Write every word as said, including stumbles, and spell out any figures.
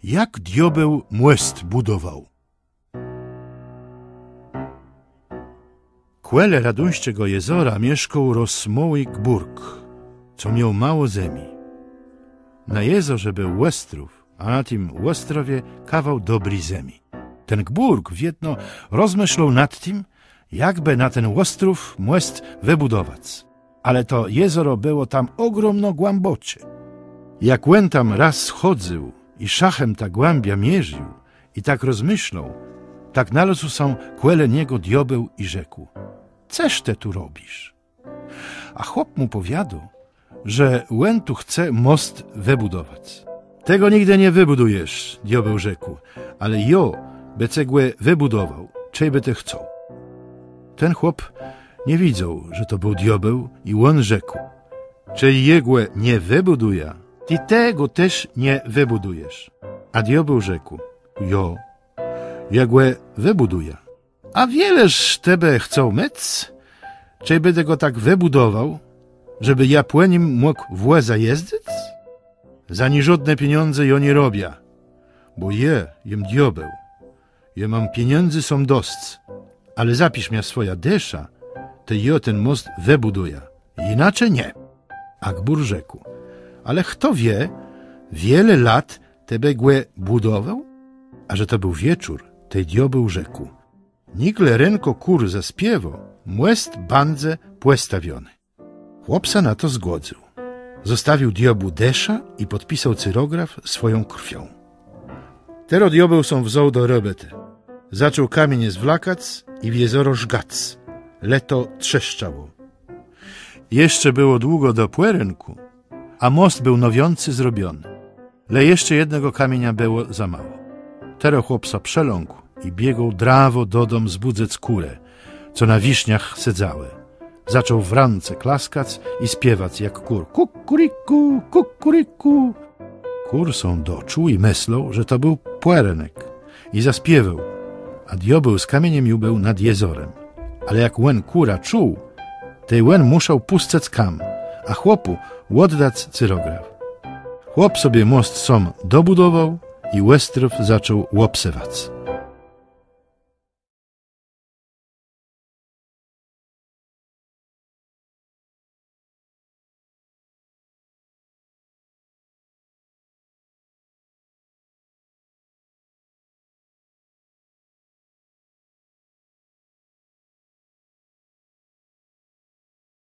Jak diôbéł mòst bùdowôł. Kòle Raduńsczégò jezora mieszkôł rôz môłi gbùrk, co miôł mało zemi. Na jezorze béł òstrów, a na tim òstrowie kawał dobri zemi. Ten gbùrk wiedno rozmëszlôł nad tim, jakbë na ten òstrów mòst wëbùdowac. Ale to jezoro bëło tam ògromno głãbòczé. Jak òn tam rôz chòdzył i szachã tã głãbiã mierził i tak rozmëszlôł, tak nalôzł sã kòle niegò diôbéł i rzekł: „Cëż të tu robisz?” A chłop mù pòwiôdô, że òn tu chce mòst wëbùdowac. „Tegò nigdë nie wëbùdëjesz”, diôbéł rzekł, „ale jô bë cë gò wëbùdowôł, czejbë të chcôł”. Ten chłop nie wiedzôł, że to béł diôbéł, i òn rzekł: „Czej jô gò nie wëbùdëjã, tej të gò téż nie wëbùdëjesz”. A diôbéł rzekł: „Jo, jô gò wëbùdëjã”. „A wieleż të bë chcôł miec, czejbë të gò tak wëbùdowôł, żebë jô pò nim mógł wòzã jezdzëc?” „Za niżódné pieniãdze jô nie robiã, bò jô jem diôbéł. Jô móm pieniãdzy sóm dosc, ale zapisz mie swòjã dëszã, tej jô ten mòst wëbùdëjã, jinaczi nié”. A gbùr rzekł: „Ale chto wié, wiele lat të bë gò bùdowôł?” A że to béł wieczór, tej diôbéł rzekł: „Nigle renkò kùr zaspiéwô, mòst bãdze pòstawiony”. Chłop sã na to zgòdzył. Zostawił diôbłu dëszã i pòdpisôł cyrograf swòją krwią. Terô diôbéł sã wzął do robòtë. Zaczął kamienie zwlakac i w jezoro żgac. Le to trzeszczało. Jeszcze bëło długò do pòrénkù, a mòst béł nôwiãcy zrobiony. Le jeszcze jednégò kamienia bëło za mało. Terô chłop sã przelãkł i biegł drawò dodóm zbùdzëc kùrë, co na wiszniach sedzałë. Zaczął w rãce klaskac i spiewac jak kùr: „Kùkùrikù, kùkùrikù”. Kùr sã doczuł i mëslôł, że to béł pòrénk, i zaspiéwôł, a diôbéł z kamieniã ju béł nad jezorã. Ale jak òn kùra czuł, tej òn mùszôł pùscëc kam, a chłopù òddac cyrograf. Chłop sobie mòst sóm dobùdowôł i òstrów zaczął òbsewac.